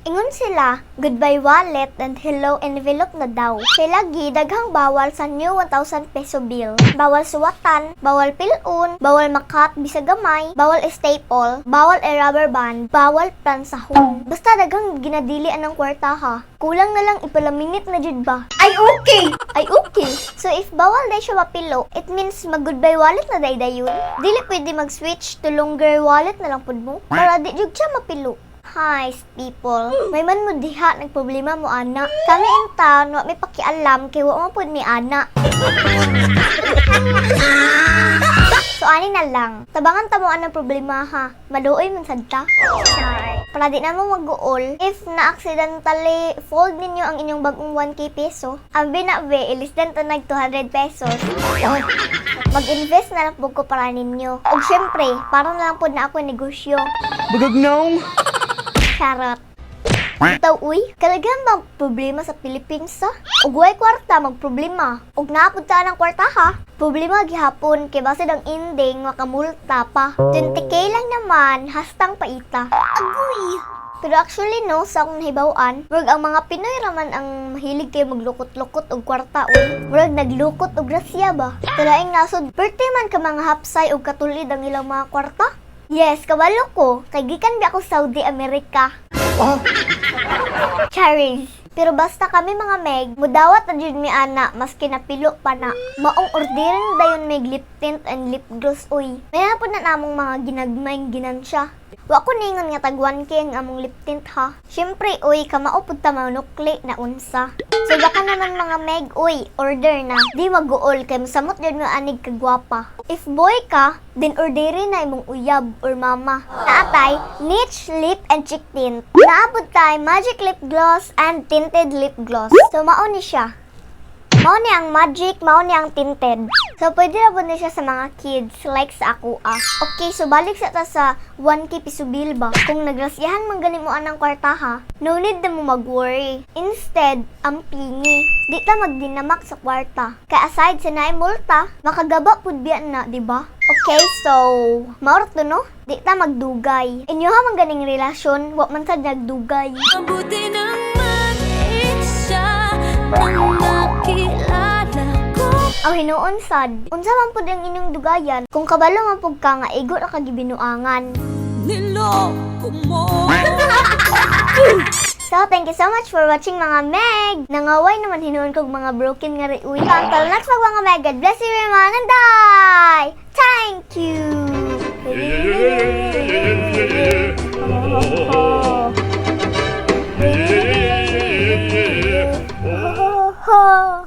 Ingon sila, goodbye wallet and hello envelope na daw. Kay lagi daghang bawal sa new 1,000 peso bill. Bawal suwatan, bawal pilon, bawal ma-cut bisag gamay, bawal staple, bawal e-rubber band, bawal plansahon. Basta daghang ginadili anang kwarta ha. Kulang na lang ipalaminit na jud ba? Ay, okay! Ay, okay. So if bawal diay siya mapilo, it means mag-goodbye wallet na day dayon. Dili pwede mag-switch to longer wallet na lang pud mo para di jud siya mapilo. Hi, people. May man mo diha nagproblema mo ana. Kami in town, wa may pakialam kay wa mo pud mi ana. So ani na lang. Tabangan ta mo anang problema ha. Maluoy man sad ta. Char. Para di na mo mag-uol, if na accidentally fold ninyo ang inyong bagong 1K peso, ang binabe, ilisdan to nag 200 pesos. Mag-invest na lang po ko para ninyo. Og syempre, para na lang po na ako negosyo. Bugagnaw! Charot. Bitaw uy, kalaghan bang problema sa Philippines sa? Og way kwarta magproblema. Og naapod ta ng kwarta ha. Problema gihapon kay basid ang ending makamulta pa. 20K lang naman hastang paita. Agoy. Pero actually no, sa akong nahibaw-an, murag ang mga Pinoy raman ang mahilig kay maglukot-lukot og kwarta uy. Murag naglukot og grasya ba. Talaing nasod, perti man ka mga hapsay og katulid ang ilang mga kwarta. Yes, kabalo ko. Kay gikan bi ako Saudi, Amerika. Charis. Pero basta kami mga meg, mudawat na jud mi ana maski napilo pa na. Maong orderin dayon meg lip tint and lip gloss uy. May na pud na namong mga ginagmayng ginansya. Wa ko ningon nga tag 1K ang among lip tint ha. Syempre uy, kamao pud ta manukli na unsa. So baka naman mga meg uy, order na. Di maguol kay mosamot jud mo anig kagwapa. If boy ka, then orderin na imong uyab or mama. Naatay, niche lip and cheek tint. Naapod tay magic lip gloss and tinted lip gloss. So mao ni siya. Mao ni ang magic, mao ni ang tinted. So pwede ra pud ni siya sa mga kids like sa ako ah. Okay, so balik sa ta sa 1K piso bill ba. Kung nagrasyahan man gani mo anang kwarta ha, no need na mo mag-worry. Instead, ang pingi. Di ta magdinamak sa kwarta. Kay aside sa naay multa, makagaba pud biya na, di ba? Okay, so, mao ra to no? Di ta magdugay. Inyoha man ganing relasyon, wa man sad nagdugay. Mabuti nang mag-isa nang nakilala ko. Aw hinuon sad, unsa man pud ang inyong dugayan kung kabalo man pud ka nga igo ra ka gibinuangan? Niloko mo. So, thank you so much for watching, mga Meg! Nangaway naman hinuon kog mga broken nga uy. Until next vlog, mga Meg, God bless you everyone and die! Thank you! Yeah. Ho, ho.